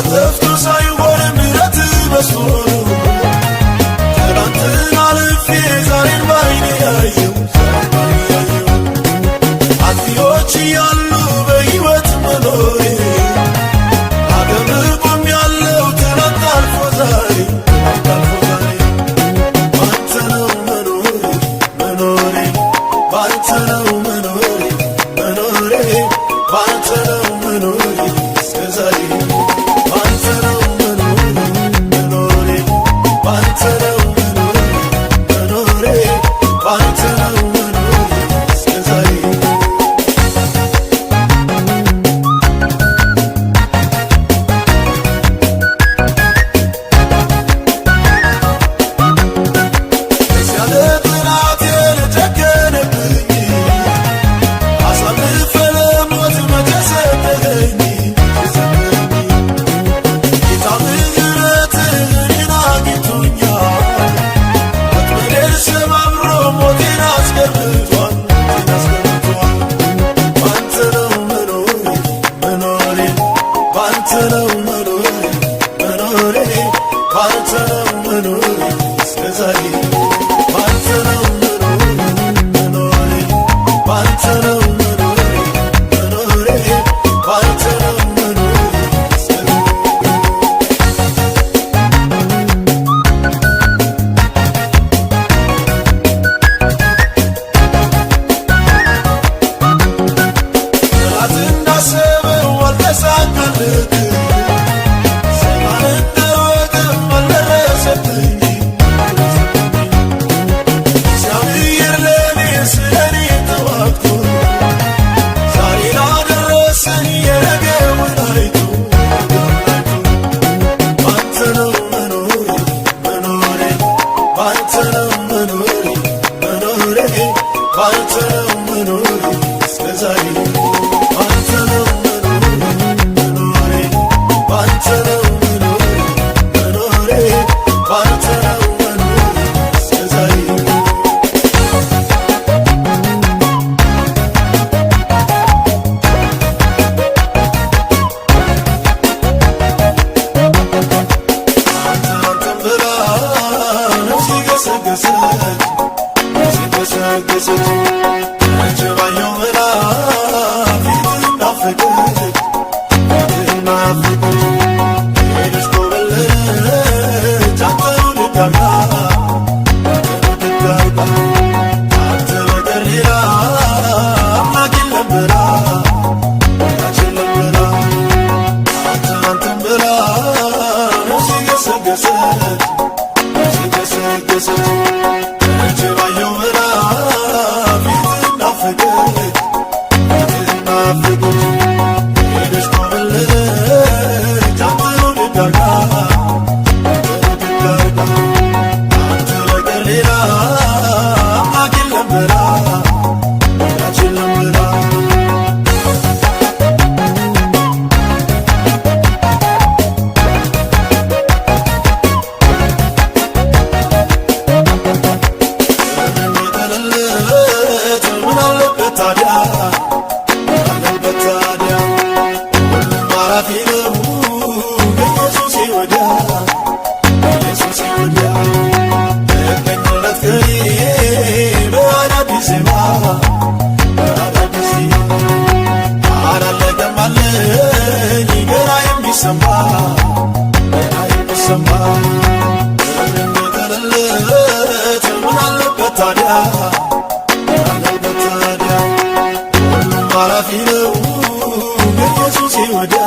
ጠፍቶ ሳይሆን ምሕረት በዝቶ ነው። ትናንትን አልፌ ዛሬን ባይኔ ያየው፣ ዛሬን ባይኔ ያየው። አጥፊዎች እያሉ በሕይወት መኖሬ ዳግም ቆሜያለሁ ትናንት አልፎ ዛሬ፣ ትናንት አልፎ ዛሬ። ባንተ ነው መኖሬ፣ መኖሬ፣ ባንተ ነው መኖሬ፣ መኖሬ፣ ባንተ ነው መኖሬ እስከ ዛሬ። ባንተ ነው መኖሬ፣ መኖሬ፣ ባንተ ነው መኖሬ፣ መኖሬ፣ ባንተ ነው መኖሬ እስከ ዛሬ። ያለ ጠላቴ ለጨከነብኝ አሳልፈህ ለሞት መቼ ሰጠኸኝ? ጌታ ምሕረትህ እኔን አግኝቶኛል። ወጥመዴን ሰባብሮ ሞቴን አስቀርቷል፣ ሞቴን አስቀርቷል። ባንተ ነው መኖሬ፣ መኖሬ፣ ባንተ ነው መኖሬ፣ መኖሬ፣ ባንተ ነው መኖሬ እስከ ዛሬ። ባንተ ነው መኖሬ፣ መኖሬ፣ ባንተ ነው መኖሬ፣ መኖሬ፣ ባንተ ነው መኖሬ እስከ ዛሬ። ጠላት እንዳሰበው አልተሳካለት፣ ሰይጣን እንደሮጠም አልደረሰብኝ። እግዚአብሔር ለእኔ ስለኔ ተዋግቶ ዛሬ ላደረሰኝ የነገውን አይቶ። ባንተ ነው መኖሬ፣ መኖሬ፣ ባንተ ነው መኖሬ፣ መኖሬ፣ ባንተ ነው መኖሬ እስከ ዛሬ። ባንተ ነው መኖሬ፣ መኖሬ፣ ባንተ ነው መኖሬ፣ መኖሬ፣ ባንተ ነው መኖሬ እስከ ዛሬ። አንተን ብላ ነፍሴ ገሰገሰች፣ ነፍሴ ገሰገሰች። እጅ ባየው ብላ ፊትህን ናፈቀች፣ ፊትህን ናፈቀች። ሄደች ኮበለለች አንተኑ ድዳጋ፣ አንተኑ ድዳጋ። ከአንተ በቀር ሌላ አምላክ የለም ብላ፣ አምላክ የለም ብላ። አንተን አንተን ብላ ነፍሴ ገሰገሰች፣ ነፍሴ ገሰገሰች። እጅ ባየው ብላ ፊትህን ናፈቀች፣ ፊትህን ናፈቀች። ሄደች ኮበለለች አንተኑ ድዳጋ፣ አንተኑ ድዳጋ። ከአንተ በቀር ሌላ አምላክ የለም ብላ፣ አምላክ የለም ብላ። የተለለት ምን አለበት ታዲያ? ምን አለበት ታዲያ? ሁሉም አራፊ ነው ከኢየሱሴ ወዲያ፣ ከኢየሱሴ ወዲያ። ልገኝለት ቅኔ በአዳዲስ ዜማ፣ በአዳዲስ ዜማ። አላለቀም አለኝ ገና የሚሰማ፣ ገና የሚሰማ። የተለለት ምን አለበት ታዲያ? ምን አለበት ታዲያ? ሁሉም አላፊ ነው ከኢየሱሴ ወዲያ።